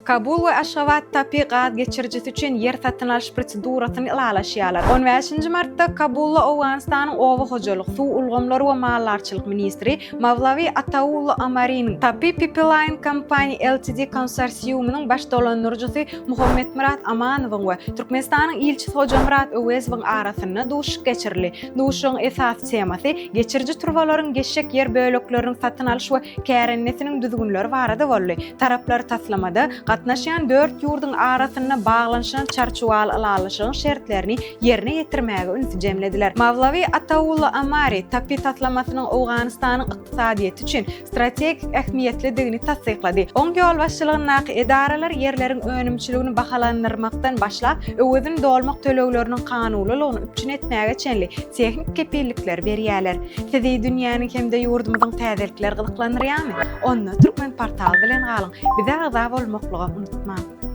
Kabul we Aşgabat TAPI gaz geçirijisi üçin ýer satyn alyş prosedurasyny ylalaşýarlar. On bäşinji martda Kabulda Owganystanyň oba hojalyk, suw ulgamlary we maldarçylyk ministri Mawlawi Ataullo Amariniň TAPI Pipeline Company Ltd konsorsiumynyň baş dolandyryjysy Muhammetmyrat Amanowyň we Türkmenistanyň ilçisi Hojamyrat Öwezowyň arasynda duşuşyk geçirildi. Duşuşygyň esasy temasy geçiriji turbalaryň geçjek ýer bölekleriniň satyn alyş we kärendesininiň düzgünleri barada boldy. Taraplar taslamada gatnaşýan dört ýurduň arasynda baglanyşylan çarçuwaly ylalaşygyň şertlerini ýerine ýetirmäge ünsi jemlediler. Mawlawi Ataullo Amari TAPI taslamasynyň Owganystanyň ykdysadyýeti üçin strategik ähmiýetlidigini tassyklady. Oň ýolbaşçylygyndaky edaralar ýerleriň önümçiligini bahalandyrmakdan başlap, öwezini dolmak tölegleriniň kanunylygyny üpjün etmäge çenli tehnik kepillikleri berýärler. Sizi dünýäniň hem-de ýurdumyzyň täzelikleri gyzyklandyrýarmy? Onda Türkmenportal bilen galyň, bize agza bolmaklygy unutmaň!